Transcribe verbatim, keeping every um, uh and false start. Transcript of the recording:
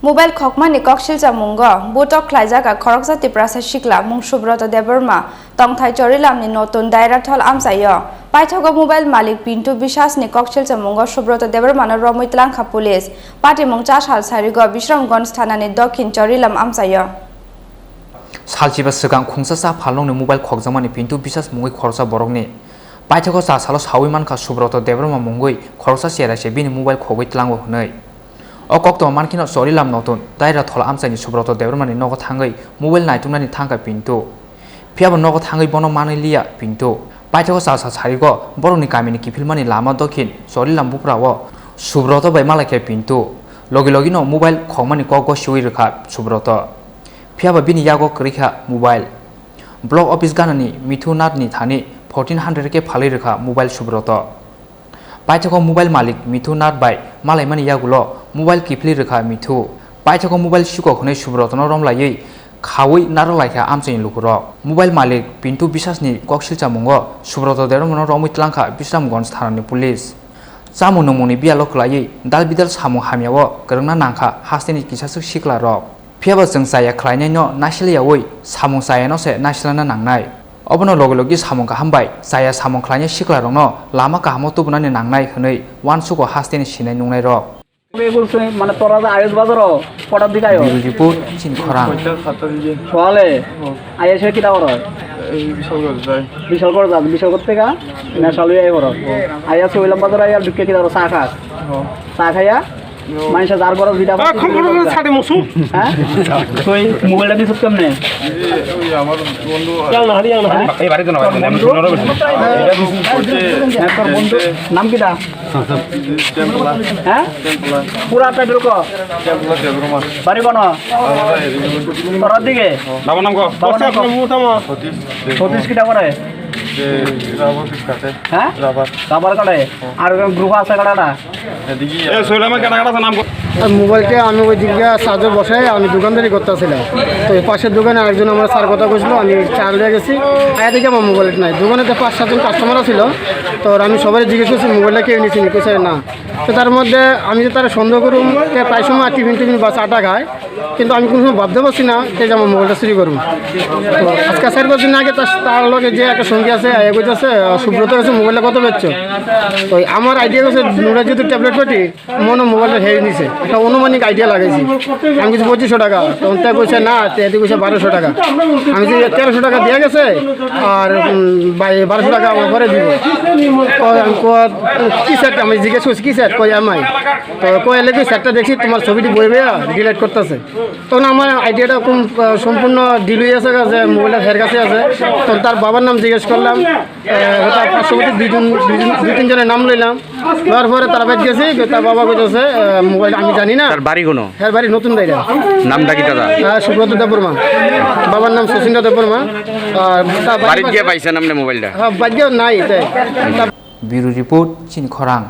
Mobile khokmani koksilchamungo butok khlaijak khoroksa Tiprasa sikla mung Subroto Debbarma tongthai Chorilamni notun Dairathol amchaio. Paithago mobile malik Pintu Bisasni koksilchamungo Subroto Debbarmano romwi tlangkha police. Patimung cha sal sarigo Bisramganj thanani dokhin Chorilam amchaio. Salchiba swkang khungsa cha phalnokni mobile khokjakmani Pintu Bisas mungwi khoroksa borokni. Paithago cha salo sawi mankha Subroto Debbarma mungwi khoroksa cheraise bini mobile khogwi tlango hwnwi. O koktwma mankheno Chorilam notun Dairathol amchaini Subroto Debbarmani nogo thangwi mobile naituknani thangkha Pintu. Phiyaba nogo thangwi bono manwi liya Pintu. Paithago cha sal sarigo borokni kamini kiphilmani lama dokhin Chorilam buprao Subroto bai malaikha Pintu. Logi logino mobile khokmani kokgo siwi rwkha Subroto. Phiyaba bini yago kwrwikha mobile. Block office ganani Mithu Nathni thani fourteen hundred khe phalwi rwkha mobile Subroto. Paithago mobile malik Mithu Nath bai malaimani yagulo mobile kiphilwi rwkha Mithu. Paithago mobile sikok hwnwi Subrotono romlaiwi khaui narwk laikha amchaini lukurok. Mobile malik Pintu Bisasni koksilchamungo Subroto Debbarmano romwi tlangkha Bisramganj thanani police. Chamung nungmungni biyalo kwlaiwi dal bidal samung hamyao kwrwngna nangkha hasteni kisaswk siklarok. Phiyaba chwng chaya khlainaino naisle yaui samung chayano se naislana nangnai. Obono logi logi samung kaham bai chaya samung khlainai siklarokno lama kahamo tubunani nangnai hwnwi uansugo hasteni sinai nungnairok. Be gulse mane tora da ayos bazaro kotar dike ayo? Bureau report, chini khorang. Soale ayos kita oro? Ei, Bisalgor jai. Bisalgor jai, Bisalgor tega? Na salui ayo oro. Ayos Soilam bazar ayar dukke kita oro sa kha. Sa khaya? Mansa jar boro bida. Ah, khom khom sade musu. Ha? Koi mobile ta disut kamne? Ei, oy amar bondhu. Yang na hari, yang na hari. Ei, bari to na, bari to na. Bondhu? Nam kita? Templa. Ha? Templa. Pura ta dulko. Templa Debroma. Bari kono? Amara eri. Korat dige? Baba nam ko? Baba nam ko? Satish. Satish kita kore? Je rubber kate. Ha? Rubber. Rubber kate. Ar group ase kata? Edigi. E soilama kata kata nam ko? আর মোবাইলটা আমি ওই দিকে সাজো বসে আমি দোকানদারি করতেছিলাম। তো এই পাশের দোকানে আরেকজন আমার স্যার কথা কইছিল, আমি চা লইয়া গেছি। আয়া দেখি আমার মোবাইল নাই। দোকানে তো পাঁচ সাতজন কাস্টমার ছিল। তো আমি সবাই জিজ্ঞেস করছি মোবাইলটা কেউ নিছে নি, কইছে না। তো তার মধ্যে আমি যে তারা সন্দেহ করুম, তে প্রায় সময় টিফিন টিফিন বা চাটা খায়, কিন্তু আমি কোনো সময় ভাবতে পারছি না কে যে আমার মোবাইলটা চুরি করুম। তো আজকে চার পাঁচ দিন আগে তার, তার লগে যে একটা সঙ্গী আছে, এ কইতেছে, "সুব্রতর কাছে মোবাইলটা কত বেচছো?" তো আমার আইডিয়া হচ্ছে নুরা যেহেতু ট্যাবলেট পার্টি, মনে হয় মোবাইলটা হেরে নিছে, একটা আনুমানিক আইডিয়া লাগাইছি। আমি কিছু পঁচিশশো টাকা, তখন তাই কইছে না, তে এতে কইছে বারোশো টাকা। আমি যে তেরোশো টাকা দিয়ে গেছে, আর উম, বাই বারোশো টাকা আমার পরে দিব। তো আমি কো- কি সেট, আমি জিজ্ঞেস করছি কি সেট, কই এমআই। তো কই এলে কি সেটটা দেখছি তোমার ছবিটি বই বইয়া ডিলিট করতেছে। তখন আমার আইডিয়াটা কোন আহ, সম্পূর্ণ ডিল হয়ে আছে যে মোবাইলটা হের কাছে আছে। তখন তার বাবার নাম জিজ্ঞেস করলাম, আহ, তার পার্শ্ববর্তী দুইজন দুইজন দুই তিনজনের নাম লইলাম। দেওয়ার পরে তারা বাদ গেছে, তার বাবা কইতেছে, আহ, মোবাইল আমি জানি না। তার বাড়ি কোনো? হ্যাঁ, বাড়ি নতুন দাইরা। নামটা কি দাদা? হ্যাঁ, সুব্রত দেববর্মা। বাবার নাম শচীন্দ্র দেববর্মা। আর তার বাড়ি বাড়িত গিয়ে পাইছেন আপনি মোবাইলটা? হ্যাঁ, বাড়িত গিয়ে নাই, তাই। তার Bureau report, chini khorang.